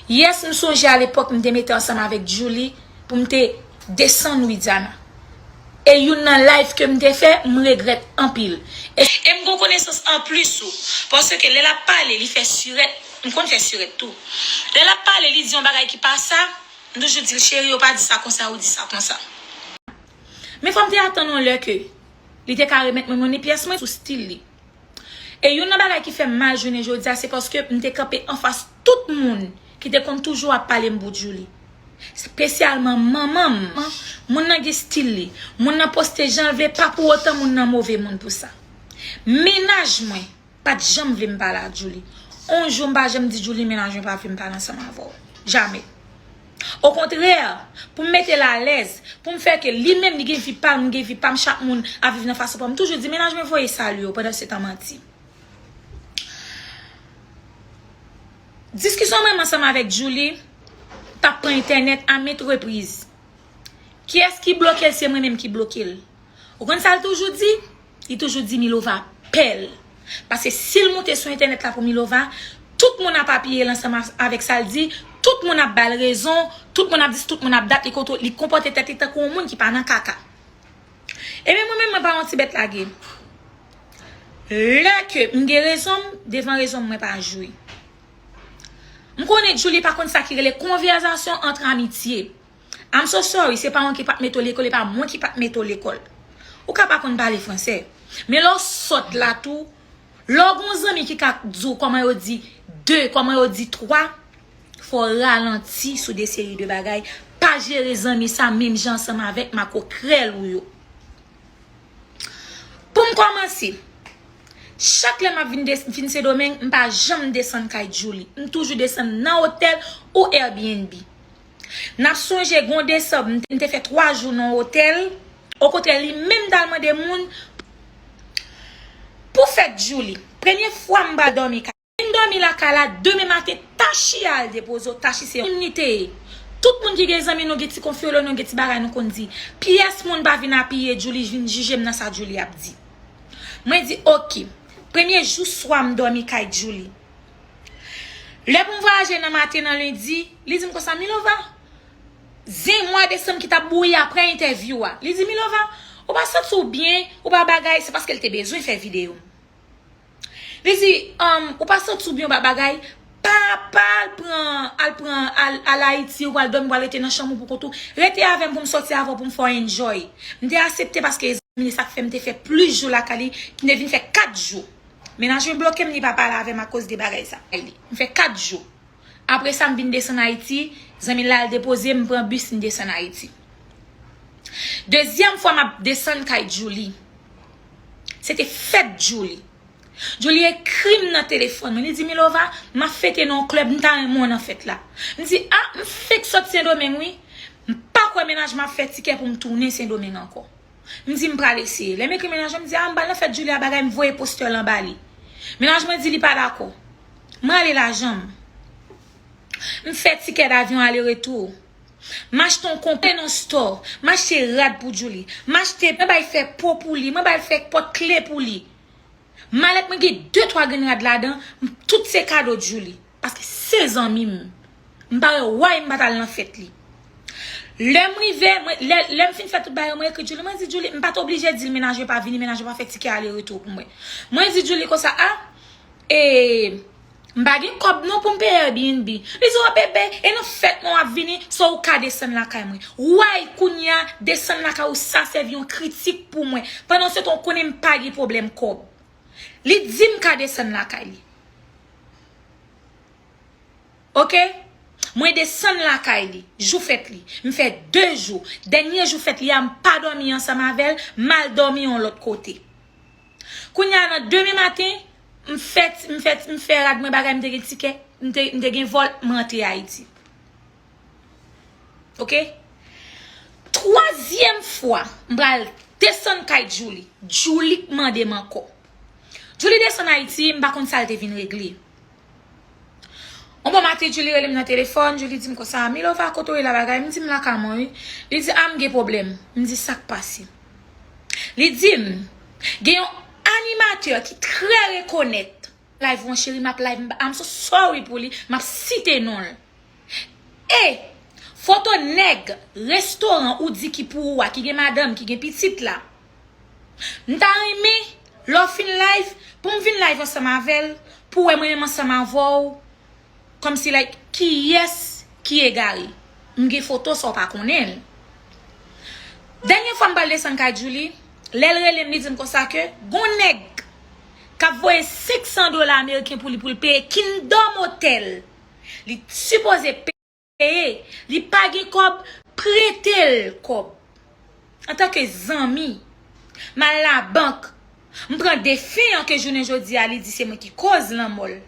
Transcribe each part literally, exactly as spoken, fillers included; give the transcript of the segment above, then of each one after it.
Yes, m sonje alepòk m te mete ansanm avèk Djouly pou m te desann Widiana. E youn nan live ke m te fè, m regrèt anpil. E, e m gon konesans anplis ou. Paske lè l ap pale, li fè sirèt. M konn fè sirèt tou. Lè l ap pale, li di yon bagay ki pa sa, m toujou di l, cheri, ou pa di sa konsa, ou di sa konsa. Men fò m te atann yon lè ke li te ka remèt mwen monnen pyès mwen sou stil li. E youn nan bagay ki fè m mal jounen jodi a, se paske m te kanpe anfas tout moun ki te konn toujou ap pale m pou Djouly. Espesyalman manman m. Moun nan gen stil li. Moun nan poste jan l vle, pa pou otan moun nan move moun pou sa. Mennaj mwen pa t janm vle m pale ak Djouly. On jou m pa janm di Djouly mennaj mwen pa vle m pale ansanm avè w. Jamè. Okontrè, pou m mete l alèz, pou m fè ke li menm li gen vi pa l, m gen vi pa m, chak moun ap viv nan fason pa m. M toujou di, mennaj mwen voye salye w, pandan se tan manti. Diskisyon mwen ansanm avèk Djouly t ap pran entènèt a ment repriz. Kiyès ki bloke l? Se mwen menm ki bloke l. Ou konn sa l toujou di? Li toujou di Milova pè l. Paske si l moute sou entènèt la pou Milova, tout moun ap apiye l ansanm a- avèk sa l di, tout moun ap ba l rezon, tout moun ap di, tout moun ap dat, li konto- li konpòte tèt li tankou yon moun ki pa nan kaka. Ebyen mwen menm mwen pa yon ti bèt lage. Lè ke m gen rezon m, devan rezon m mwen pa jwe. M konnen Djouly pa konn sa ki rele konvèsasyon ant amitye. I'm so sorry, se pa mwen ki pa t mete w lekòl, e pa mwen ki pa t mete w lekòl. Ou ka pa konn pale fransè. Men lè w sòt la tou, lè w gon zanmi ki ka di w kòman yo di de, kòman yo di twa, fò w ralanti sou de seri de bagay. Pa jere zanmi sa menm jan ansanm avèk makokrèl ou yo. Pou m kòmanse, chak lè m ap vin, des- vin Sendomeng, m pa janm desann kay Djouly. M toujou desann nan otèl ou Airbnb. N ap sonje gon desanm, m te- m te fè twa jou nan otèl. Okontrè, li menm t al mande moun pou fèt Djouly. Premye fwa m pral dòmi kay. Vin dòmi lakay la, demen maten, Tachi al depoze w. Tachi se yon moun li te ye. Tout moun ki gen zanmi nou, gen ti konfyolo nou, gen ti bagay nou konn di. Pyès moun pa vin apiye Djouly, vin jije m nan sa Djouly ap di. Mwen di, oke. Premye jou swa m dòmi kay Djouly. Lè pou m vwayaje nan maten nan lendi, li di m konsa, Milova, zen mwa desanm ki t ap bouyi apre entèvyou a. Li di, Milova, ou pa santi w byen, ou pa bagay, se paske l te bezwen fè videyo. Li di, um, ou pa santi w byen, ou pa bagay, pa, pa al pran, al pran, al, al Ayiti, ou pral dòmi, ou pral rete nan chanm ou pou kont ou. Rete avè m pou m sòti avè w, pou m fè w enjoy. M te aksepte paske zanmi li sa k fè m te fè plis jou lakay li, m te vin fè kat jou. Mennaj mwen bloke m, li pa pale avè m akoz de bagay sa. M fè kat jou. Apre sa, m vin desann Ayiti, zanmi l la al depoze m, m pran bis, m desann Ayiti. Dezyèm fwa m ap desann kay Djouly. Se te fèt Djouly. Djouly ekri m nan telefòn mwen. Li di, Milova, m ap fete nan yon klèb, m ta renmen w nan fèt la. M di, a, m fenk sot Sendomeng, wi. M pa kwè mennaj mwen ap fè tikè pou m tounen Sendomeng ankò. M di, m pral eseye. Lè m ekri mennaj mwen, m di, a, m pral nan fèt Djouly a bagay, m voye postè l anba li. Mennaj mwen di li pa dakò. M rale lajan m. M fè tikè davyon ale retou. M achte yon konpè nan store. M achte rad pou Djouly. M achte, mwen bay fè po pou li. Mwen bay fè pòt kle pou li. Malèt mwen gen de twa grenn rad ladan. M- Tout se kado Djouly. Paske se zanmi m. M pa wè why m pa t al nan fèt li. Lè m rive, mwen- lè, lè m fin fè tout bagay, mwen ekri Djouly. Mwen di Djouly, m pa t oblije di l mennaj mwen pa vini, mennaj mwen pa fè tikè ale retou pou mwen. Mwen di Djouly konsa, a, e, m pa gen kòb non pou m peye Airbnb. Li di, o bebe, e nan fèt mwen w ap vini, so ou ka desann lakay mwen. Why kounye a, desann lakay ou sa sèvi yon kritik pou mwen. Pandan se tan ou konnen m pa gen pwoblèm kòb. Li di m ka desann lakay li. Oke? Mwen desann lakay li, jou fèt li. M fè de jou. Dènye jou fèt li a, m pa dòmi ansanm avè l, m al dòmi yon lòt kote. Kounye a nan demen maten, m fè, m fè, m fè rad mwen bagay, m te gen tikè, m te, m te gen vòl, m rantre Ayiti. Oke? Twazyèm fwa, m pral desann kay Djouly. Djouly k mande m ankò. Djouly desann Ayiti, m pa konn sa l te vin regle. On bon maten, Djouly rele m nan telefòn, Djouly di m konsa, Milova, kote w ye la bagay? M di m lakay mwen, wi. Li di, a, m gen pwoblèm. M di, sa k pase? Li di m, gen yon animatè ki trè rekonèt. Live wan cheri, m ap live, m- I'm so sorry pou li, m ap site non l. E foto nèg restoran ou di ki pou ou a, ki gen madanm, ki gen pitit la. M ta renmen, lè w fin live, pou m vin live ansanm avè l, pou w wè mwen menm ansanm avè w, kòmsi, like, kiyès ki egare. M gen foto sa w pa konnen l. Dènye fwa m pral desann kay Djouly, lè l rele m, li di m konsa ke gon nèg k ap voye senk san dola ameriken pou li, pou l peye Kingdom Hotel. Li sipoze peye, li pa gen kòb, prete l kòb. Antanke zanmi, m al labank, m pran defen an ke jounen jodi a li di se mwen ki koz lanmò l.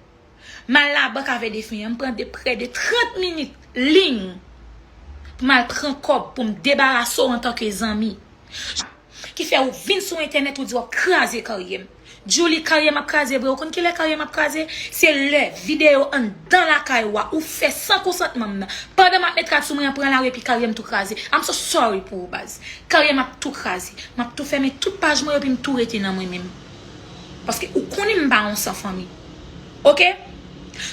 M al labank avè defen an, m pran de prè de trant minit liy pou m al pran kòb pou m debarase w antanke zanmi. Ki fè ou vin sou entènèt ou di w ap kraze karyè m. Djouly, karyè m ap kraze vre. Ou konn kilè karyè m ap kraze? Se lè videyo anndan lakay ou a, ou fè san konsantman m nan. Pandan m ap met rad sou mwen an pran lari epi karyè m tou kraze. I'm so sorry pou ou baz. Karyè m ap tou kraze. M ap tou fèmen tout paj mwen yo epi m tou rete nan mwen menm. Paske ou konnen m pa yon san fanmi. Oke?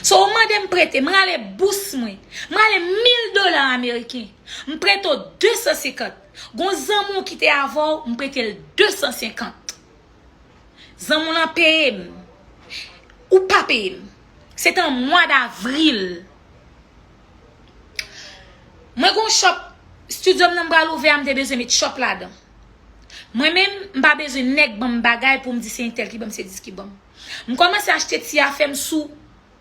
So ou mande m prete, m rale bous mwen. M rale mil dola ameriken. M prete w de san senkant. Gon zanmi w ki te avè w, m prete l de san senkant. Zanmi w lan peye m. Ou pa peye m. Se te an mwa davril. Mwen gon shop, studio m nan m pral ouvè a, m te bezwen met shop ladan. Mwen menm, m pa bezwen nèg ban m bagay pou m di se entèl ki ban m, se dis ki ban m. M kòmanse achte ti afè m sou,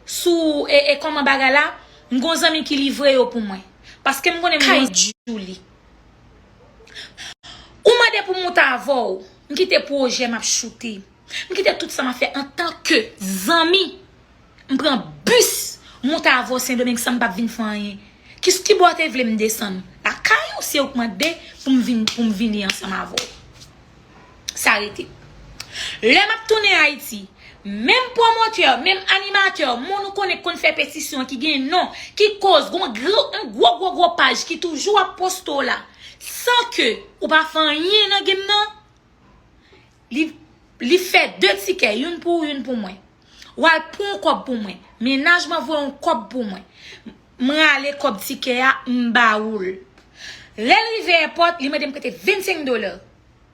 sou, e, e kòman bagay la, m gon zanmi ki livre yo pou mwen. Paske m konnen m gon Djouly. Ou mande pou m moute avè w, m kite pwojè m ap choute. M kite tout sa m ap fè antanke zanmi. M pran bis, moute avè w Sendomeng san m p ap vin fè anyen. Ki, ki bò w te vle m desann? Lakay ou, se ou k mande pou m vin, pou m vini ansanm avè w. Sa rete. Lè m ap tounen Ayiti, menm pwomotè, menm animatè, moun ou konnen k konn fè petisyon ki gen non, ki koz, gon gwo, yon gwo, gwo, gwo paj ki toujou ap poste w la, san ke ou pa fè anyen nan game nan, li, li fè de tikè, youn pou ou, youn pou mwen. W al pran yon kòb pou mwen. Mennaj mwen voye yon kòb pou mwen. M rale kòb tikè a, m ba ou l. Lè l rive èpòt, li mande m prete vennsenk dola.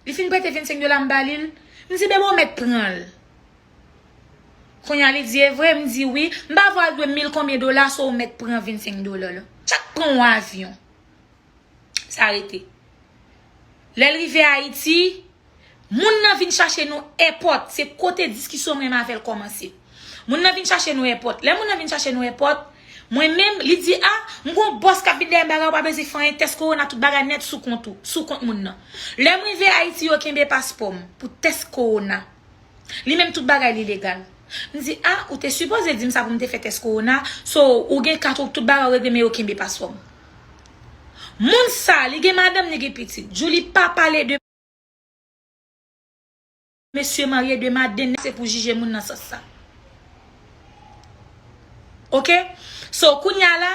Li fin prete vennsenk dola, m ba li l. M di, bebe, w mèt pran l. Kounye a, li di, e vre? M di, wi. M pa vle al dwe mil konbyen dola, so w mèt pran vennsenk dola la. Tchak pran yon avyon. Sa rete. Lè l rive Ayiti, moun nan vin chache nou èpòt. Se kote diskisyon mwen avè l kòmanse. Moun nan vin chache nou èpòt. Lè moun nan vin chache nou èpòt, mwen menm, li di, a, m gon bòs k ap vin dèyè m bagay, ou pa bezwen fè anyen, tès kowona, tout bagay nèt sou kont ou, sou kont moun nan. Lè m rive Ayiti, yo kenbe paspò m pou tès kowona. Li menm tout bagay li legal. M di, a, ou te sipoze di m sa pou m te fè tès kowona, so ou gen kat ou, tout bagay ou regle, men yo kenbe paspò m. Moun sa, li gen madanm, li gen pitit. Djouly pa pale de mesye marye, de madanm, se pou jije moun nan sans sa. Oke? So, kounye a la,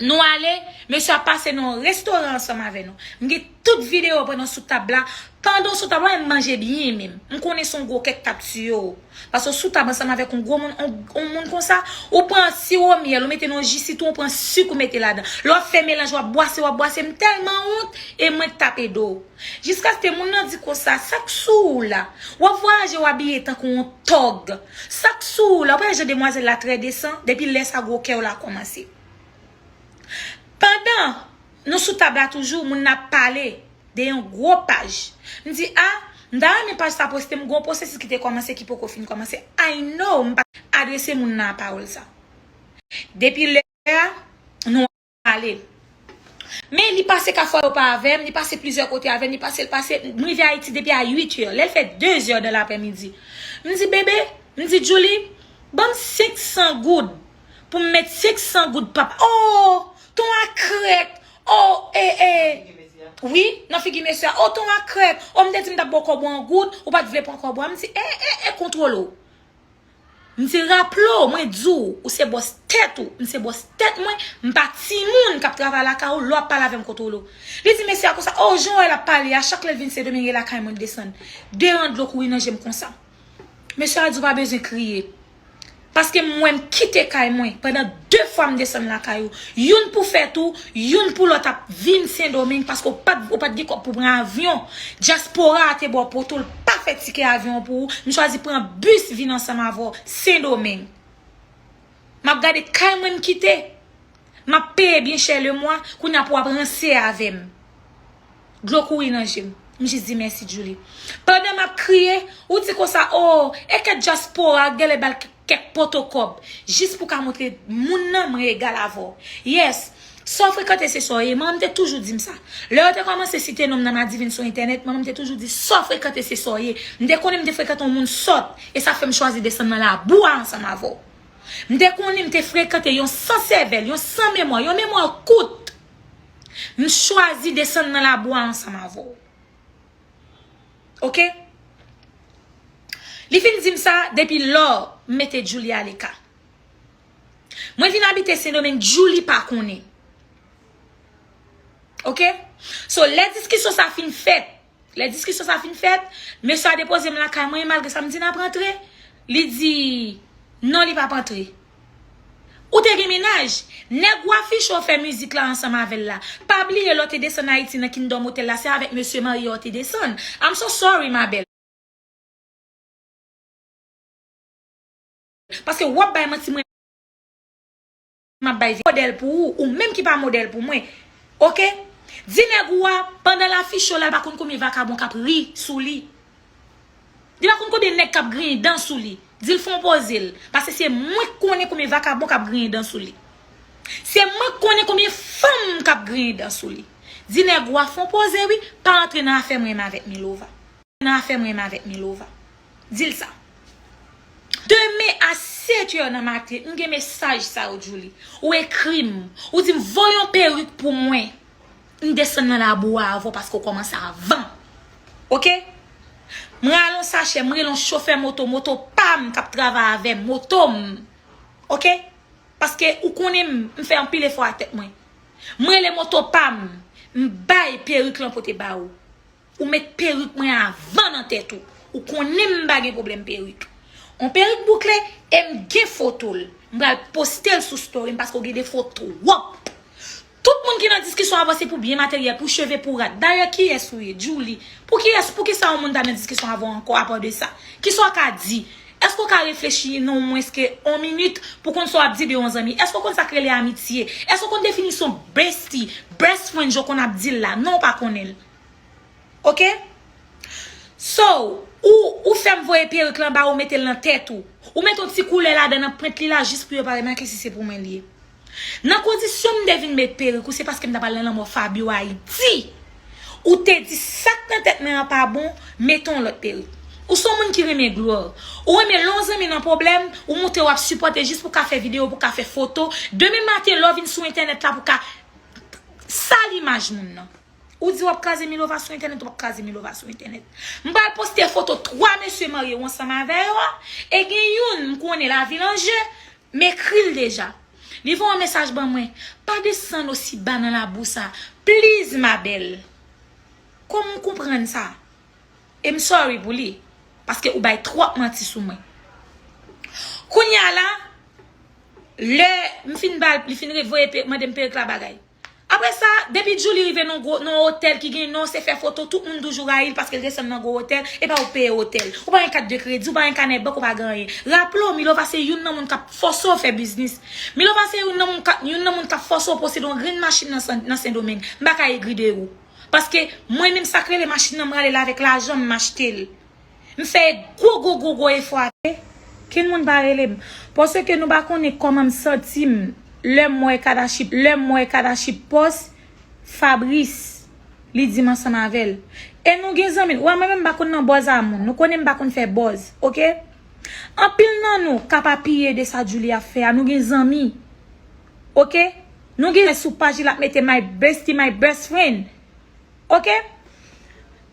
nou ale, mesye ap pase nan yon restoran ansanm avè nou. M gen tout videyo pandan w sou tab la. Pandan w sou tab la, m manje byen menm. M konnen se yon gwo kèk k ap tiye w. Paske w sou tab ansanm avèk yon gwo moun, yon, yon moun konsa, ou pran siwo myèl, ou mete nan yon ji sitwon, ou pran sik, ou mete ladan. Lè w ap fè melanj, w ap bwase, w ap bwase, m tèlman wont, e mwen k t ap ede w. Jiskaske moun nan di konsa, sa k sou ou la? W ap vwayaje, w abiye tankou yon tòg. Sa k sou ou la? Ou pa wè jan demwazèl la trè desan? Depi lè sa gwo kè w la kòmanse. Pandan nou sou tab la toujou, moun nan ap pale de yon gwo paj. M di, a, m ta renmen paj sa poste, m gon pwosesis ki te kòmanse, ki poko fin kòmanse. I know, m pa adrese moun nan a pawòl sa. Depi lè a, nou ale. Men li pase Kafou Ayopa avè m, li pase plizyè kote avè m, li pase, l pase, m rive Ayiti depi a uit è, lè l fè de zè dan laprèmidi. M di, bebe, m di, Djouly, ban m senk san goud pou m met senk san goud papa. Oh, ton a krèk. Oh, e, e. Wi, nan figi mesye a. Oh, ton a krèk. Oh, m te di m t ap ba w kòb ou an goud, ou pa t vle pran kòb ou a. M di, e, e, e, kontwole w. M di, raple w, mwen di w, ou se bòs tèt ou, m se bòs tèt mwen, m pa timoun k ap travay lakay ou, lè w ap pale avè m kontwole w. Li di mesye a konsa, oh, jan w wè l ap pale a, chak lè l vin Sendomeng e lakay mwen l desann. De ran dlo kouri nan je m konsa. Mesye a di w pa bezwen kriye. Paske m wè m kite kay mwen pandan de fwa m desann lakay ou. Youn pou fèt ou, youn pou lòt ap vin Sendomeng paske ou pa t, ou pa t gen kòb pou pran avyon. Dyaspora a te ba w poto, l pa fè tikè avyon an pou ou. M chwazi pran bis vin ansanm avè w Sendomeng. M ap gade kay mwen m kite. M ap peye byen chè lemwa, kounye a pou w ap ranse avè m. Dlo kouri nan je m. M jis di mèsi, Djouly. Pandan m ap kriye, ou di konsa, o, e kèt dyaspora a, genlè ba l k-, kèk poto kòb. Jis pou ka montre moun nan, mwen egal avè w. Yes, sa w frekante se sa w ye. Manman m te toujou di m sa. Lè yo te kòmanse site non m nan Madivin sou entènèt, manman m te toujou di, sa w frekante se sa w ye. M te konnen m te frekante yon moun sòt, e sa fè m chwazi desann nan labou a ansanm avè w. M te konnen m te frekante yon san sèvèl, yon san memwa, yon memwa kout. M chwazi desann nan labou a ansanm avè w. Oke? Li fin di m sa, depi lò, m mete Djouly aleka. Mwen vin abite Sendomeng, Djouly pa konnen. Oke? So, lè diskisyon sa fin fèt, Lè diskisyon sa fin fèt, mesye a depoze m lakay mwen, malgre sa m di n ap rantre, li di, non, li p ap antre. Ou te gen mennaj? Nèg ou afiche w fè mizik la ansanm avè l la. Pa bliye lè w te desann Ayiti nan Kingdom Hotel la, se avèk mesye marye a w te desann. I'm so sorry, ma belle. Paske w ap bay manti, mwen m ap bay vi modèl pou ou, ou menm ki pa modèl pou mwen. Oke? Di nèg ou a, pandan l afiche w la, l pa konn konbyen vakabon k ap ri sou li. Li pa konn konbyen nèg k ap griyen dan sou li. Di l fè yon poze l. Paske se mwen k konnen konbyen vakabon k ap griyen dan sou li. Se mwen k konnen konbyen fanm k ap griyen dan sou li. Di nèg ou a fè yon poze wi, pa antre nan afè mwen menm avèk Milova. Nan afè mwen menm avèk Milova. Di l sa. Demen a sèt è nan maten, m gen mesaj sa yo, Djouly. Ou ekri m. Ou di m, voye yon perik pou mwen. M desann nan labou a avè w paske w kòmanse avan. Oke? M rale yon sachè, m rele yon chofè moto, moto pa m k ap travay avè m, moto m. Oke? Paske ou konnen m, m fè anpil efò a tèt mwen. M rele moto pa m, m bay perik lan pote ba ou. Ou met perik mwen avan nan tèt ou. Ou konnen m pa gen pwoblèm perik. On perik boukle e m gen foto l. M pral poste l sou story m paske w gen defo twòp. Tout moun ki nan diskisyon avè w se pou byen materyèl, pou cheve, pou rad. Dayè kiyès ou ye, Djouly? Pou kiyès, poukisa yon moun ta nan diskisyon avè w ankò apa de sa? Kisa w ka di? Èske w ka reflechi nan mwens ke on minit pou konn sa w ap di de yon zanmi? Èske w konn sa k rele amitye? Èske w konn definisyon bestie, best friend jan w konn ap di l la? Non, w pa konnen l. Oke? So, ou, ou fè m voye perik lan ba ou, mete l nan tèt ou. Ou mete yon ti koulè ladan nan pwent li la jis pou yo pa remake si se pou mwen li ye. Nan kondisyon m te vin met perik ou, se paske m t ap al nan lanmò Fabio Ayiti. Ou te di sa k nan tèt mwen an pa bon, mete yon lòt perik. Ou se yon moun ki renmen glwa. Ou renmen lè yon zanmi nan pwoblèm, ou montre w ap sipòte jis pou ka fè videyo, pou ka fè foto. Demen maten, lè w vin sou entènèt la pou ka sal imaj moun nan. Ou di w ap kraze Milova sou entènèt, ou p ap kraze Milova sou entènèt. M pral poste foto twa mesye marye w ansanm avè yo a, e gen youn m konnen lavi l an je, m ekri l deja. Li voye yon mesaj ban mwen, pa desann osi ba nan labou sa, please ma belle. Kòman w konprann sa? E m sorry pou li, paske ou bay twòp manti sou mwen. Kounye a la, lè m fin ba l, li fin voye pe-, mande m perik la bagay. Apre sa, depi Djouly rive nan gwo, nan otèl ki gen non, se fè foto, tout moun toujou rayi l paske l desann nan gwo otèl, e pa ou peye otèl. Ou pa gen kat de kredi, ou pa gen kanè bank, ou pa gen anyen. Raple w, Milova se youn nan moun k ap fòse w fè biznis. Milova se youn nan moun k ap, youn nan moun k ap fòse w posede yon grenn machin nan Sen-, nan Sendomeng. M pa ka egri de ou. Paske mwen menm sa k rele machin nan, m rale l avèk lajan m, m achte l. M fè gwo, gwo, gwo, gwo efò a. Kenn moun pa rele m. Paske nou pa konnen kòman m santi m lè m wè Kadashi, lè m wè Kadashi pòs Fabrice, li di m ansanm avè l. E nou gen zanmi, ou wè mwen menm m pa konn nan bòz a moun. Nou konnen m pa konn fè bòz, oke? Anpil nan nou k ap apiye de sa Djouly ap fè a, nou gen zanmi. Oke? Nou gen sou paj li l ap mete my bestie, my best friend. Oke?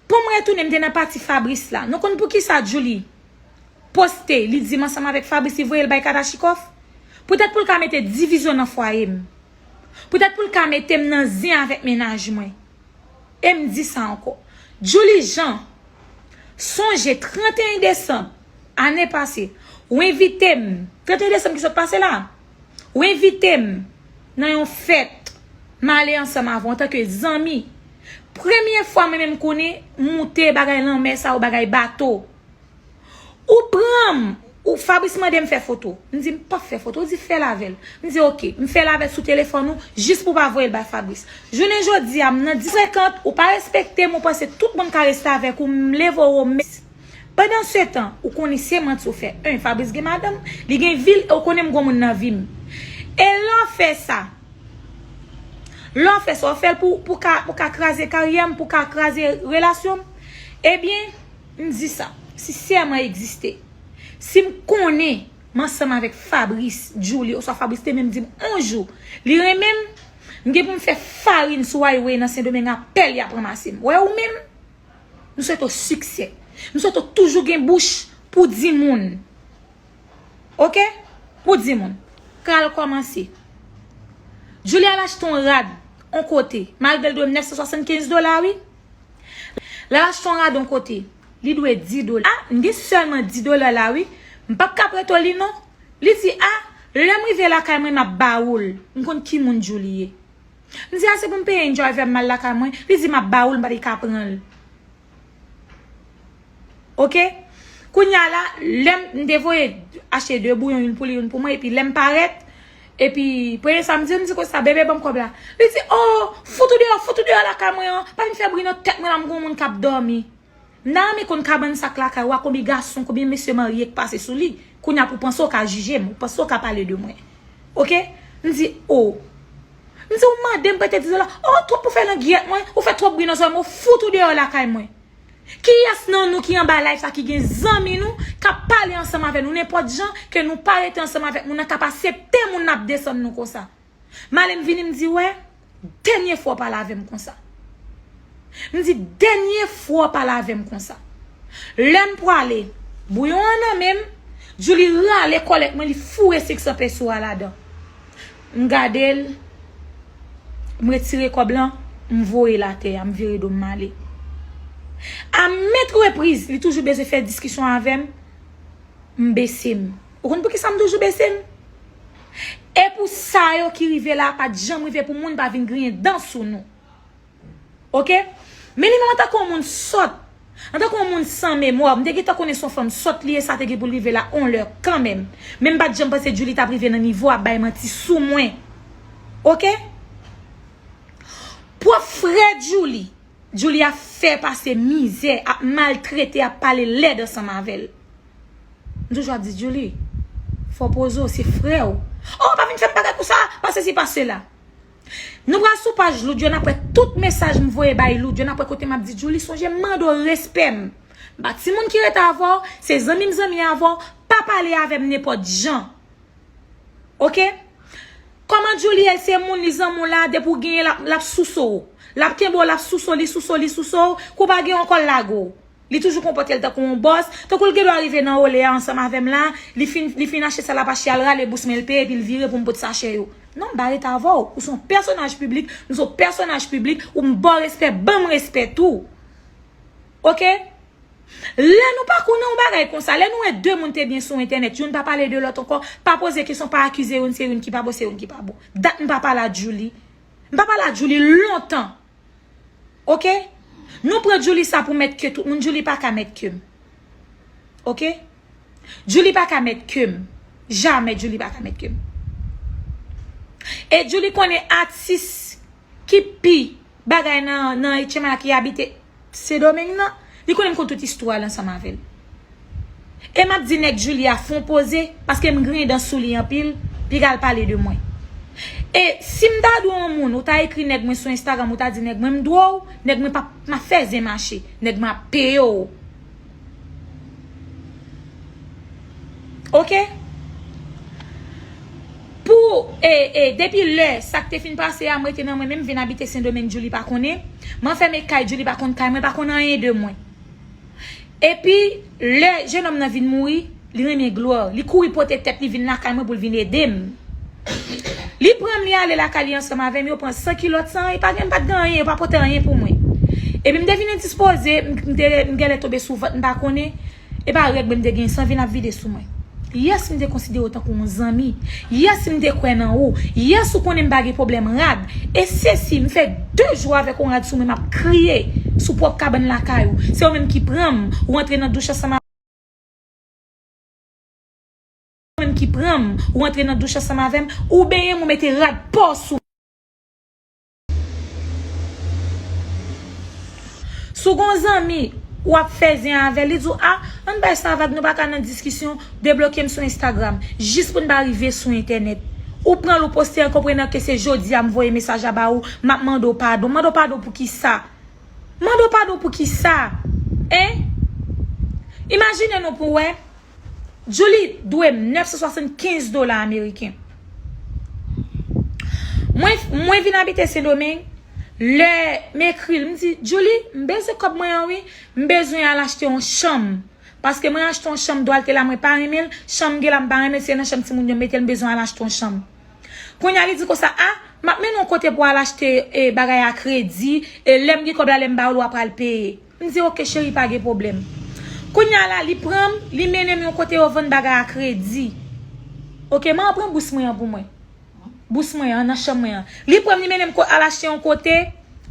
Pou m retounen, m te nan pati Fabrice la. Nou konn poukisa Djouly poste, li di m ansanm avèk Fabrice, li voye l bay Kadachikòf? Poutèt pou l ka mete divizyon nan fwaye m. Poutèt pou l ka mete m nan zen avèk mennaj mwen. E m di sa ankò. Djouly Jean, sonje trannteyen desanm ane pase, Ou envite m, trannteyen desanm ki sot pase la, ou envite m nan yon fèt, m ale ansanm avè w antanke zanmi. Premye fwa mwen menm konnen m moute bagay lanmè sa ou bagay bato. Ou pran m, ou Fabrice mande m fè foto. M di m p ap fè foto, ou di fè l avè l. M di oke, m fè l avè l sou telefòn ou, jis pou w pa voye l bay Fabrice. Jounen jodi a, m nan dis senkant, ou pa respekte m, ou panse tout moun ka reste avèk ou, m leve w, m Pandan se tan, ou konnen se manti ou fè. En, Fabrice gen madanm, li gen vi l, e ou konnen m gon moun nan vi m. E lè w fè sa, lè w fè sa, w fè l pou, pou ka, pou ka kraze karyè m, pou ka kraze relasyon m. Ebyen, m di sa, si sè mwen egziste, si m konnen m ansanm avèk Fabrice, Julie, oswa Fabrice te menm di m on jou, li renmen m, m gen pou m fè farin sou highway nan Sendomeng a pè li ap ranmase m. Wè ou menm? M swete w siksè. M swete w toujou gen bouch pou di moun. Oke? Pou di moun. Kal kòmanse. Julie al achte yon rad, yon kote. Malgre l dwe m nèf san swasannkenz dola, wi. L al achte yon rad, yon kote. Li dwe dis dola. A, m gen sèlman dis dola la, wi. M p ap ka prete w li, non. Li di, a, lè m rive lakay mwen, m ap ba ou l. M konn ki moun Julie ye. M di, a, se pou m peye yon driver m al lakay mwen. Li di, m ap ba ou l, m pa t ka pran l. Oke? Kounye a la, lè m, m te voye achte de bouyon, youn pou li, youn pou mwen, epi lè m parèt, epi premye sa m di, m di konsa, bebe, ban m kòb la. Li di, o, fout ou deyò, fout ou deyò lakay mwen an, pa vin fè bri nan tèt mwen la, m gon moun k ap dòmi. M ta renmen konn kabann sa k lakay ou a, konbyen gason, konbyen mesye marye k pase sou li. Kounye a pou w panse w ka jije m, ou panse w ka pale de mwen. Oke? M di, o. M di, ou mande m prete dis dola. O, twòp pou fè nan gyèt mwen, ou fè twòp bri nan zòrèy mwen, ou fout ou deyò lakay mwen. Kiyès nan nou ki anba live sa ki gen zanmi nou k ap pale ansanm avè nou nenpòt jan, ke nou pa rete ansanm avèk moun nan, k ap asepte moun nan ap desann nou konsa? M ale m vini, m di, wè, dènye fwa w pale avè m konsa. M di, dènye fwa w pale avè m konsa. Lè m pwale, bouyon an nan men m, Julie rale kòlèt mwen, li foure senk san peso a ladan. M gade l, m retire kòb lan, m voye l atè a, m vire do m, m ale. A maintes reprises, li toujou bezwen fè diskisyon avè m, m bese m. Ou konn poukisa m toujou bese m? E pou sa yo ki rive la, pa t janm rive pou moun pa vin griyen dan sou nou. Oke? Men li menm antanke yon moun sòt, antanke yon moun san memwa, m te gentan konnen se yon fanm sòt li ye, sa te gen pou l rive la on lè kanmenm. Men m pa t janm panse Julie t ap rive nan nivo ap bay manti sou mwen. Oke? Pwòp frè Julie, Julie ap fè pase mizè, ap maltrete, ap pale lèd ansanm avè l. M toujou ap di, Julie, fò w poze w, se frè w. O, pa vin fè m bagay konsa, pa sesi, pa sela. Nou pral sou paj Loudyon, n ap wè tout mesaj m voye bay Loudyon, n ap wè kote m ap di, Julie, sonje m mande w respè m. M pa timoun ki rete avè w, se zanmi m zanmi avè w, pa pale avè m nenpòt jan. Oke? Kòman Julie ye, se moun li zanmi w la, depi w genyen l ap, l ap souse w. L ap kenbe w, l ap souse w, li souse w, li souse w, kou pa gen ankò l lage w. Li toujou konpòte l tankou yon bòs, tankou l gen dwa rive nan olè a ansanm avè m la, li fin, li fin achte sa l ap achte a, l rale bous mwen, l peye, epi l vire pou m pot sachè yo. Non, m pa rete avè w. Ou se yon pèsonaj piblik, m se yon pèsonaj piblik, ou m ba w respè, ban m respè tou. Oke? Lè nou pa konnen yon bagay konsa, lè nou wè de moun te byen sou entènèt, youn pa pale de lòt ankò, pa poze kesyon, pa akize youn, se youn ki pa bon, se youn ki pa bon. Dat m pa pale a Julie. M pa pale a Julie lontan. Oke? Nou pran Julie sa pou mèt ke tout moun. Julie pa ka mèt ke m. Oke? Julie pa ka mèt ke m. Jamè Julie pa ka mèt ke m. E Julie konnen atis ki pi bagay nan, nan H M I la ki abite Sendomeng nan, li konnen m konn tout istwa l ansanm avè l. E m ap di nèg Julie a fè yon poze, paske m griyen dan sou li anpil, piga l pale de mwen. E si m ta dwe yon moun, ou ta ekri nèg mwen sou Instagram, ou ta di nèg mwen m dwe w, nèg mwen p ap, m ap fè zen mache, nèg mwen ap peye w. Oke? Pou, e, e, depi lè sa k te fin pase a, m rete nan mwen menm, vin abite Sendomeng, Julie pa konnen. M anfème kay, Julie pa konn kay mwen, pa konn anyen de mwen. Epi, lè jennonm nan vin mouri, li renmen glwa. Li kouri pote tèt li vin lakay mwen pou l vin ede m. Li pran m, li ale lakay li ansanm avè m, yo pran san kilòt, san, e pa gen, m pa t gen anyen, yo pa pote anyen pou mwen. Epi m te vin endispoze, m, m te, m genlè tonbe sou vant, m pa konnen. E pa règ mwen m te gen, san vin ap vide sou mwen. Yes, m te konsidere w tankou yon zanmi. Yes, m te kwè nan ou. Yes, ou konnen m pa gen pwoblèm rad. E sesi, m fè de jou avèk yon rad sou mwen, m ap kriye sou pwòp kabann lakay ou. Se ou menm ki pran m, ou antre nan douch ansanm avè m. Ou menm ki pran m, ou antre nan douch ansanm avè m, ou benyen m, ou mete rad pa w sou Si w gen yon zanmi, w ap fè zen avè l, li di w, a, ann bay sa vag, nou pa ka nan diskisyon, debloke m sou Instagram, jis pou n pa rive sou entènèt. Ou pran l, ou poste l, konprenan ke se jodi a m voye mesaj la ba ou, m ap mande w padon. Mande w padon pou ki sa? Mande w padon pou ki sa? Hein? Imajine non pou w wè, Julie dwe m nèf san swasannkenz dola ameriken. Mwen, mwen vin abite Sendomeng, lè m ekri l, m di, Julie, m bezwen kòb mwen an wi, m bezwen al achte yon chanm. Paske mwen achte yon chanm, dwa l te la, mwen pa renmen l, chanm m gen la, m pa renmen l, se nan chanm timoun yo mete l, m bezwen al achte yon chanm. Kounye a, li di konsa, a, m ap mennen w kote pou w al achte, e, bagay a kredi, e lè m gen kòb la, lè m ba w l, w a pral peye. M di, oke, cheri, pa gen pwoblèm. Kounye a la, li pran m, li mennen m yon kote yo vann bagay a kredi. Oke, m a pran bous mwen an pou mwen. Bous mwen an, nan chanm mwen an. Li pran m, li mennen m ko-, al achte yon kote,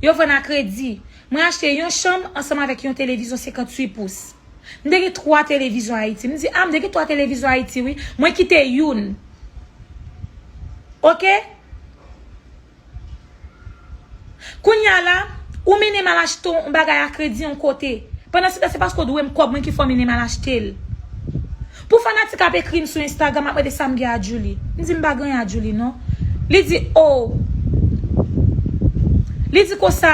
yo vann a kredi. Mwen achte yon chanm ansanm avèk yon televizyon senkantuit pous. M te gen twa televizyon Ayiti. M di, a, m te gen twa televizyon Ayiti, wi. Mwen kite youn. Oke? Kounye a la, ou mennen m al achte yon bagay a kredi yon kote. Pandan se tan, se paske w dwe m kòb mwen ki fè w mennen m al achte l. Pou fanatik ap ekri m sou Instagram, ap mande sa m gen a Julie. M di m pa gen anyen a Julie, non. Li di, o. Li di konsa,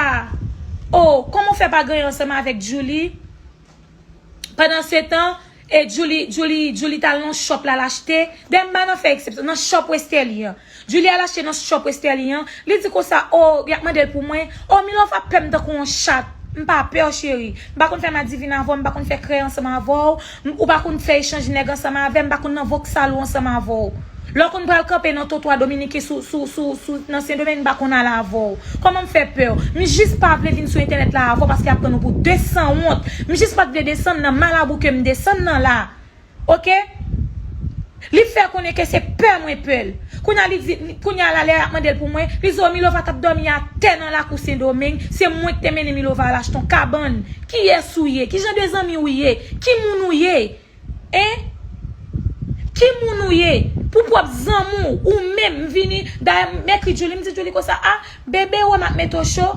o, kòman w fè pa gen anyen ansanm avèk Julie? Pandan se tan, e Julie, Julie, Julie t al nan shop la, l achte. Dayè m pa nan fè eksepsyon, nan shop Westerlie an. Julie al achte nan shop Westerlie an. Li di konsa, o, y ap mande l pou mwen. O, Milova pè m tankou yon chat. M pa pè w, cheri. M pa konn fè madivin avè w, m pa konn fè krèy ansanm avè w. M, ou pa konn fè echanj nèg ansanm avè m, m pa konn nan voksal ou ansanm avè w. Lè w konn pral kanpe nan twotwa dominiken sou, sou, sou, sou, nan Sendomeng, m pa konn ale avè w. Kòman m fè pè w? M jis pa vle vin sou entènèt la avè w paske y ap pran nou pou de sanwont. M jis pa t vle desann nan malabou ke m desann nan la. Oke? Li fè konnen ke se pè mwen pè l. Kounye a li di, kounye a la lè y ap mande l pou mwen, li di, o, Milova t ap dòmi atè nan lakou Sendomeng, se mwen ki te mennen Milova al achte yon kabann. Kiyès ou ye? Ki jan de zanmi ou ye? Ki moun ou ye? Hein? Ki moun ou ye? Pou pwòp zanmi w, ou menm vini, dayè m ekri Julie, m di Julie konsa, a, bebe, wè m ap mete w cho,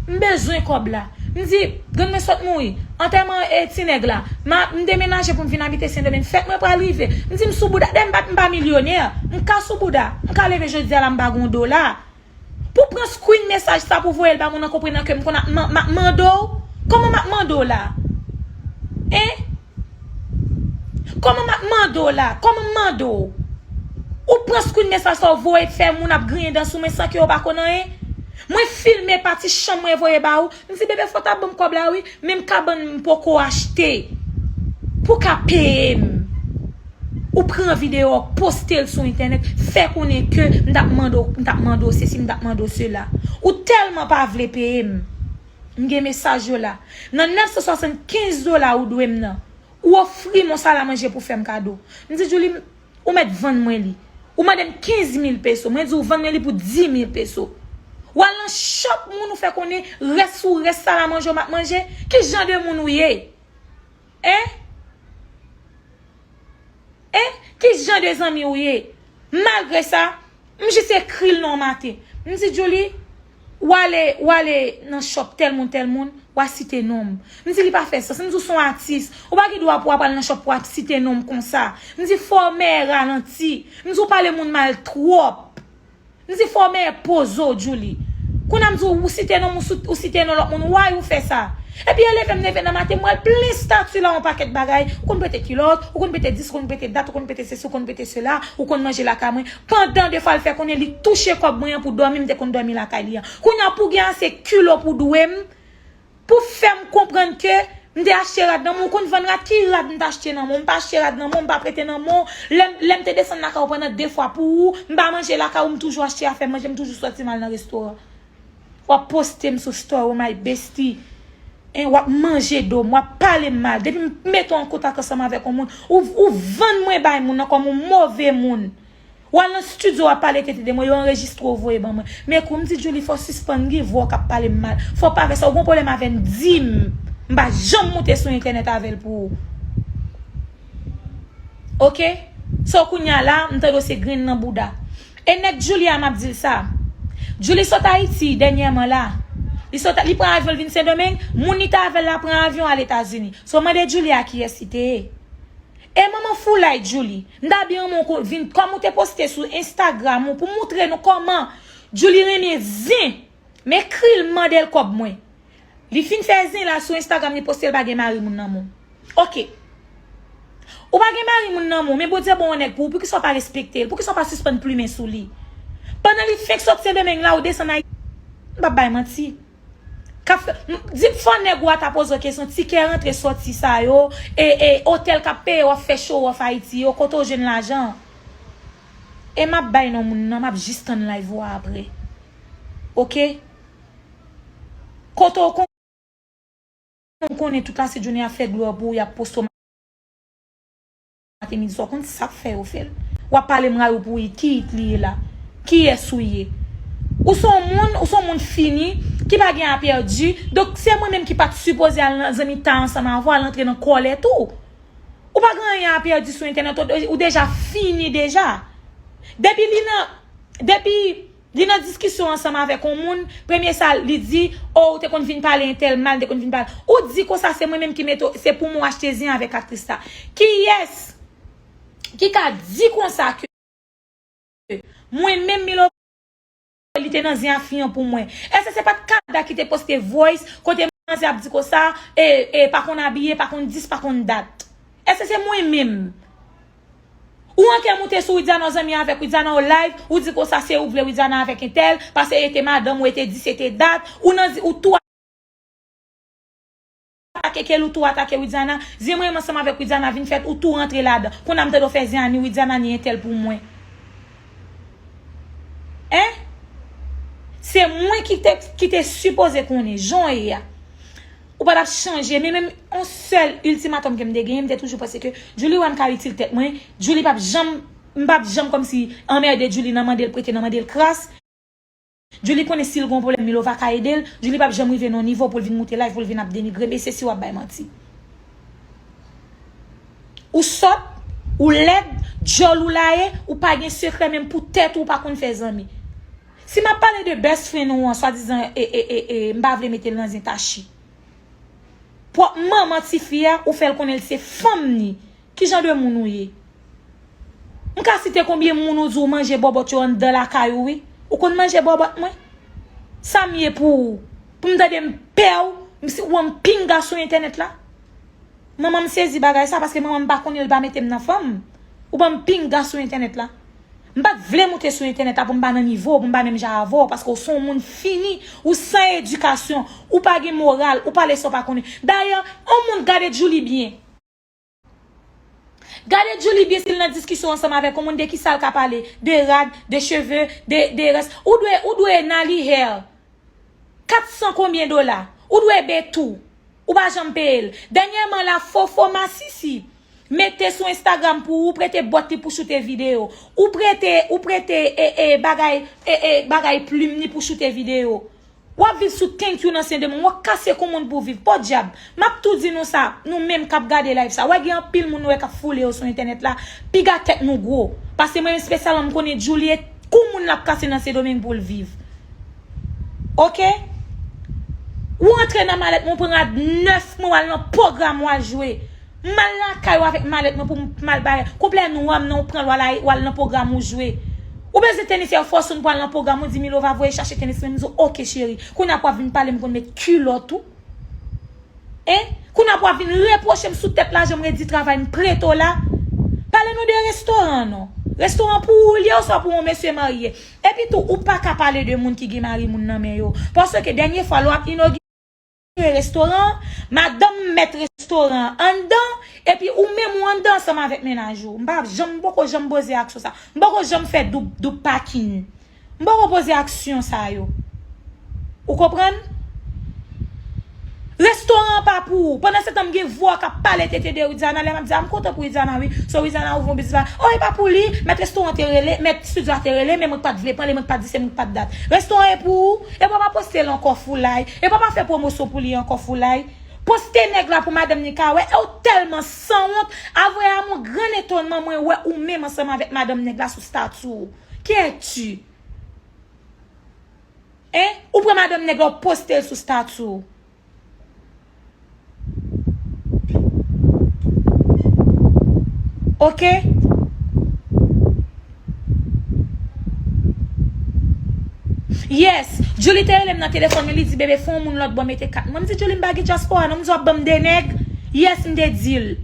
m bezwen kòb la. M di, grann mwen sot mouri, antèman e ti nèg la, m a, m demenaje pou m vin abite Sendomeng, fèt mwen pral rive. M di m sou bouda, dayè m pa, m pa milyonè, m ka sou bouda, m ka leve jodi a la m pa gen yon dola. Pou pran screen mesaj sa pou voye l ba moun nan konprenan ke m konn ap man-, m ap mande w. Kòman m ap mande w la? Hein? Kòman m ap mande w la? Kòman m mande w? Ou pran screen mesaj sa w voye fè moun ap griyen dan sou mwen san ke yo pa konn anyen? Mwen filme pati chanm mwen voye ba ou. M di bebe fò w ta ban m kòb la wi, menm kabann m poko achte. Pou w ka peye m. Ou pran videyo w poste l sou entènèt, fè konnen ke m t ap mande w, m t ap mande w sesi, m t ap mande w sela. Ou tèlman pa vle peye m. M gen mesaj yo la. Nan nèf san swasannkenz dola ou dwe m nan, ou ofri m yon salamanje pou fè m kado. M di Julie, ou mèt vann mwen li. Ou mande m kenz mil peso. Mwen di w vann mwen li pou di mil peso. W al nan shop moun ou fè konnen rès ou rès salamanje w m ap manje. Ki jan de moun ou ye? Hein? Hein? Ki jan de zanmi ou ye? Malgre sa, m jis ekri l nan yon maten. M di, Julie, w ale, w ale nan shop tèl moun, tèl moun, w a site non m. M di, li pa fè sans. M di, w se yon atis. Ou pa gen dwa pou w ap al nan shop pou w ap site non m konsa. M di, fò w mèyè ralanti. M di, w pale moun mal twòp. M di fò w mèyè poze w, Julie. Kounye a m di w, ou site non m, ou sou-, ou site non lòt moun, why ou fè sa? Epi e leve m leve nan maten, m wè l plen stati la yon pakèt bagay. Ou konn pete kilòt, ou konn pete dis, ou konn pete dat, ou konn pete sesi, ou konn pete sela, ou konn manje lakay mwen. Pandan de fwa l fè konnen li touche kòb mwen an pou dòmi, m te konn dòmi lakay li an. Kounye a pou gen ase kilo pou dwe m, pou fè m konprann ke m te achte rad nan men w. Ou konn vann rad? Ki rad m t achte nan men w? M pa achte rad nan men w, m pa prete nan men w. Lè m, lè m te desann lakay ou pandan de fwa pou ou, m pa manje lakay ou, m toujou achte afè manje, m toujou sòti m al nan restoran. W ap poste m sou story, my bestie. Hein, w ap manje do m, w ap pale m mal. Depi m mete w an kontak ansanm avèk yon moun, ou, ou vann mwen bay moun nan kòm yon move moun. W al nan estidyo, w ap pale tenten de mwen, yo anrejistre w voye ban mwen. Men kou m di Djouly, fò w sispann gen vwa w k ap pale m mal. Fò w pa fè sa, ou gen pwoblèm avè m, di m. M pa janm moute sou entènèt avè l pou ou. Oke? So kounye a la, m tande w se grenn nan bouda. E nèg Djouly a, m ap di l sa. Djouly sot Ayiti dènyèman la. Li sot, li pran avyon, l vin Sendomeng. Moun li t avè l la pran avyon al Etazini. So mande Djouly a kiyès li te ye. E manman foulay Djouly. M ta byen renmen w ko-, vin, kòm ou te poste sou Instagram ou pou moutre nou kòman Djouly renmen zen. M ekri l, m mande l kòb mwen. Li fin fè zen la sou Instagram, li poste l pa gen mari moun nan men w. Oke. Ou pa gen mari moun nan men w, men Bondye ba w yon nèg pou ou, poukisa w pa respekte l? Poukisa w pa sispann plimen sou li? Pandan li fenk sot Sendomeng la, ou desann Ayiti. M p ap bay manti. K ap fè, m, di m fò nèg ou a ta poze w kesyon, tikè rantre sòti sa yo, e, e otèl k ap peye w ap fè show off Ayiti yo, kote w jwenn lajan? E m ap bay non moun nan, m ap jis tann live ou a apre. Oke? Kote w kon-, ou konnen tout lasenjounen y ap fè glwa pou ou, y ap poste w maten midi swa, w konn sa k fè yo fè l. W ap pale m rayou pou it, ki it li ye la? Kiyès ou ye? Ou se yon moun, ou se yon moun fini, ki pa gen a pèdi. Donk, se mwen menm ki pa t sipoze al nan zanmitay ansanm avè w, al antre nan kòlèt ou. Ou pa gen anyen a pèdi sou entènèt, ou, ou deja fini deja. Depi li nan, depi li nan diskisyon ansanm avèk yon moun, premye sa li di, o, ou te konn vin pale entèl mal, te konn vin pale. Ou di konsa se mwen menm ki mete w, se pou mwen achte zen avèk aktris la. Kiyès ki ka di konsa ke mwen menm Milo, li te nan zen a fi an pou mwen? Èske se pa t Canada ki te poste voice kote manzè ap di konsa, e, e, pa konn abiye, pa konn dis, pa konn dat? Èske se mwen menm? Ou anke moute sou Widiana, w zanmi avèk Widiana, w live, ou di konsa se ou k vle Widiana avèk entèl, paske e te madanm ou, e te dis, e te dat, ou nan, ou tou atake Kelly, ou tou atake Widiana, zen mwen menm ansanm avèk Widiana vin fèt, ou tou rantre ladan. Kounye a m tande w fè zen a ni Widiana ni entèl pou mwen. Hein? Se mwen ki te, ki te sipoze konnen jan w ye a. Ou pa t ap chanje, men menm yon sèl iltimatòm ke m te genyen, m te toujou panse ke Djouly wè m ka itil tèt mwen, Djouly p ap janm, m p ap janm kòmsi anmède Djouly nan mande l prete, nan mande l kras. Djouly konnen si l gen yon pwoblèm, Milova ka ede l. Djouly p ap janm rive nan yon nivo pou l vin moute live, pou l vin ap denigre m. E se si w ap bay manti. Ou sòt, ou lèd, djòl ou laye, ou pa gen sekrè menm pou tèt ou, ou pa konn fè zanmi. Si m ap pale de best friend ou an, swadizan, e, e, e, e, m pa vle mete l nan zen Tachi. Pwòp manman tifi a, ou fè l konnen l se fanm ni. Ki jan de moun ou ye? M ka site konbyen moun ou di w manje bòbòt yo anndan lakay ou, wi. Ou konn manje bòbòt mwen? Sa m ye pou ou? Pou m tande m pè w, m si, ou wè m pinga sou entènèt la? Manman m sezi bagay sa, paske manman m pa konnen l pa mete m nan fanm. Ou ban m pinga sou entènèt la. M pa t vle moute sou entènèt la pou m pa nan nivo w, pou m pa menm jan avè w, paske w se yon moun fini, ou san edikasyon, ou pa gen moral, ou pale sa w pa konnen. Dayè, yon moun gade Djouly byen. Gade Djouly byen si l nan diskisyon ansanm avèk yon moun, de kisa l ka pale? De rad, de cheve, de, de rès. Ou dwe, ou dwe Nali Hair. Kat san konbyen dola? Ou dwe Betou. Ou pa janm peye l. Dènyèman la, Fofo Masisi mete sou Instagram pou ou prete bòt li pou choute videyo. Ou prete, ou prete, e, e, bagay, e, e, bagay plim li pou choute videyo. W ap viv sou thank you nan Sendomeng. W ap kase kou moun pou viv. Podyab. M ap tou di nou sa, nou menm k ap gade live sa. W wè gen anpil moun nou wè k ap foule yo sou entènèt la. Piga tèt nou gwo. Paske mwen espesyalman m konnen Djouly e kou moun l ap kase nan Sendomeng pou l viv. Oke? Ou antre nan malèt mwen, ou pran rad nèf mwen, w al nan pwogram, w al jwe. M al lakay ou avèk malèt mwen pou m, m al bay. Kouplè nou an m nan, ou pran l, w al, w al nan pwogram, ou jwe. Ou bezwen tenis Air Force One pou al nan pwogram, ou di Milova voye chache tenis mwen, m di w, oke cheri. Kounye a pou w ap vin pale m konn met kilòt ou. Hein? Kounye a pou w ap vin repwoche m sou tèt lajan m redi travay m prete w la. Pale nou de restoran non. Restoran pou ou l ye oswa pou yon mesye marye? Epi tou, ou pa ka pale de moun ki gen mari moun nan men yo. Paske dènye fwa lè w ap inogire restoran an, madanm mèt restoran an anndan, epi ou menm ou anndan ansanm avèk mennaj ou. M pa janm, m poko janm poze aksyon sa. M poko janm fè doub, doub pakin. M poko poze aksyon sa yo. Ou konprann? Restoran an pa pou ou. Pandan se tan m gen vwa k ap pale tete de Widiana, lè m ap di a, m kontan pou Widiana wi. So Widiana ouvri yon biznis la. Oh, e pa pou li. Mèt restoran te rele, mèt estidyo a te rele, men mwen k pa t vle pale, mwen k pa t di, se mwen k pa t dat. Restoran e pou ou. E pa pa poste l ankò foulay. E pa pa fè pwomosyon pou li ankò foulay. Poste nèg la pou madanm ni ka wè. E w tèlman sanwont. Avwè a mon gran etonnman, mwen wè ou menm ansanm avèk madanm nèg la sou stati w. Qui es-tu? Hein? Ou pran madanm nèg la, w poste l sou stati w. Ok? Yes, Julie te rele m nan telefòn, men li di, "Bebe, fè yon moun lòt bò mete kat." Mwen, m di, "Julie, m pa gen dyaspora, non." M di, "W ap ban m de nèg?" Yes, m te di l.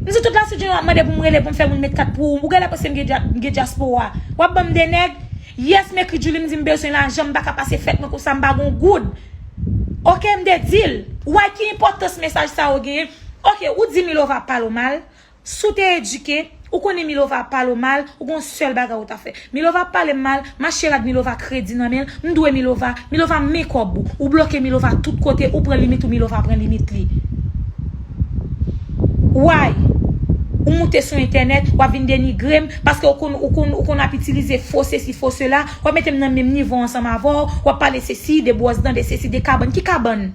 M di, "Tout la sou Junior ap mande pou m rele, pou m fè moun met kat pou ou. Ou genlè panse m gen dya-, m gen dyaspora. W ap ban m de nèg?" Yes, m ekri Julie, m di, "M bezwen lajan, m pa ka pase fèt mwen konsa, m pa gon goud." Ok, m te di l. Ou wè ki enpòtans mesaj sa yo genyen? Ok, ou di Milova ap pale w mal. Si w te edike, ou konnen Milova ap pale w mal, ou gon sèl bagay ou ta fè. Milova ap pale m mal, m achte rad Milova kredi nan men l, m dwe Milova, Milova men kòb ou. Ou bloke Milova tout kote, ou pran limit ou, Milova pran limit li. Why? Ou moute sou entènèt, w ap vin denigre m, paske ou konn, ou konn, ou konn ap itilize fo sesi, fo sela, w ap mete m nan menm nivo ansanm avè w, w ap pale sesi, de bwòs dan, de sesi, de kabann. Ki kabann?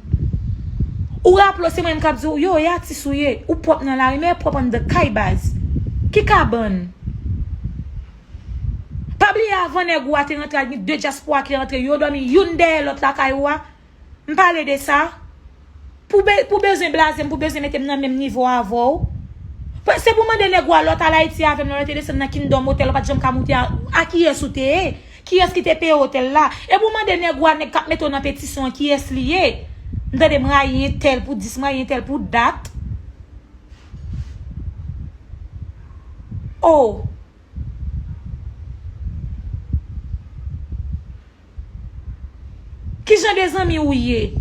Ou raple w, se mwen menm k ap di w, yo, e atis ou ye, ou pwòp nan lari, men e pwòp anndan kay baz. Ki kabann? Pa bliye avan nèg ou a te rantre a, gen de dyaspora ki rantre, yo dòmi youn dèyè lòt lakay ou a. M pale de sa. Pou be-, pou bezwen blaze m, pou bezwen mete m nan menm nivo avè w. Pe-, se pou mande nèg ou a, lè w t al Ayiti avè m, lè w te desann nan Kingdom Hotel, ou pa t janm ka moute a, a kiyès ou te ye? Kiyès ki te peye otèl la? E pou mande nèg ou a, nèg k ap mete w nan petisyon an, kiyès li ye? M tande m rayi entèl pou dis, m rayi entèl pou dat. Oh. Ki jan de zanmi ou ye?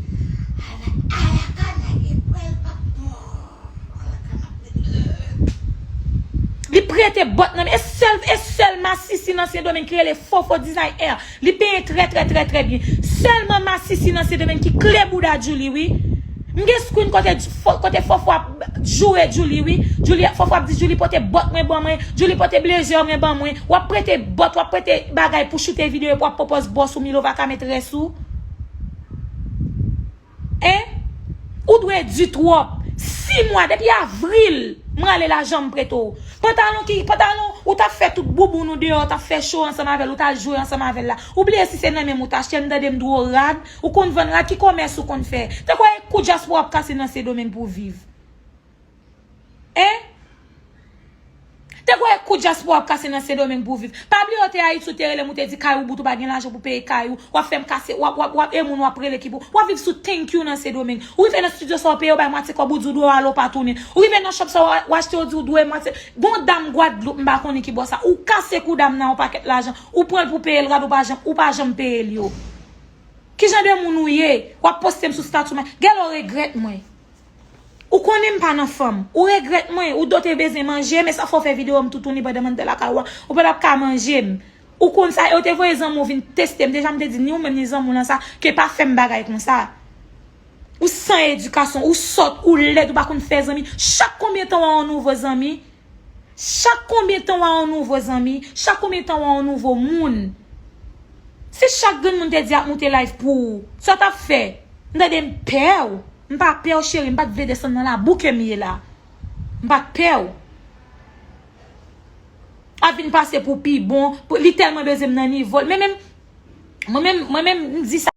Li prete bòt nan men. E sèl, e sèl masisi nan Sendomeng ki rele Fofo Design Hair. Li peye trè, trè, trè, trè byen. Sèlman masisi nan Sendomeng ki kle bouda Djouly, wi. M gen screen kote, kote Fofo ap joure Djouly, wi. Djouly, Fofo ap di Djouly pote bòt mwen ban mwen, Djouly pote blazer mwen ban mwen. W ap prete bòt, w ap prete bagay pou choute videyo, epi w ap pran pòz bòs ou, Milova ka met rès ou. Hein? Ou dwe di twòp. Sis mwa, depi avril, m rale lajan m prete w. Pantalon ki, pantalon, ou t ap fè tout bouboun ou deyò, t ap fè cho ansanm avè l, ou t al joure ansanm avè l la. Ou bliye si se nan men m ou t achte l, m tande m di w rad, ou konn vann rad, ki kòmès ou konn fè? Te kwè e kou dyaspora ap kase nan Sendomeng pou w viv? Hein? Te kwè e kou dyaspora ap kase nan Sendomeng pou w viv? Pa bliye w te Ayiti, ou te rele m, ou te di kay ou bout, ou pa gen lajan pou peye kay ou, w ap fè m kase, w ap, w ap, w ap, e moun w ap rele ki pou, w ap viv sou thank you nan Sendomeng. Ou rive nan estidyo sa, w peye, w bay mwatye kòb, ou di w dwe alo pa tounen. Ou rive nan shop sa, w a-, w achte, w di w dwe mwatye. Gon dam Gwadloup, m pa konnen ki bò sa. Ou kase kou dam nan yon pakèt lajan, ou pran l pou peye l rad, ou pa janm, ou pa janm peye l yo. Ki jan de moun ou ye? W ap poste m sou stati w, men gèlè w regrèt mwen. Ou konnen m pa nan fanm. Ou regrèt mwen. Ou di w te bezwen manje m, e sa fè w fè videyo m toutouni pandan m anndan lakay ou a. Ou pa t ap ka manje m. Ou konn sa, e w te voye zanmi w vin teste m. Deja m te di ni ou menm ni zanmi w lan sa, ke pa fè m bagay konsa. Ou san edikasyon, ou sòt, ou lèd, ou pa konn fè zanmi. Chak konbyen tan w a yon nouvo zanmi? Chak konbyen tan w a yon nouvo zanmi? Chak konbyen tan w a yon nouvo moun? Si chak grenn moun te di ap moute live pou ou, sa w t ap fè? M tande m pè w. M pa pè w, cheri, m pa t vle desann nan labou ke m ye la. M pa t pè w. Ap vin pase pou pi bon, pou, li tèlman bezwen m nan nivo l. Men menm, mwen menm, mwen menm, m di sa.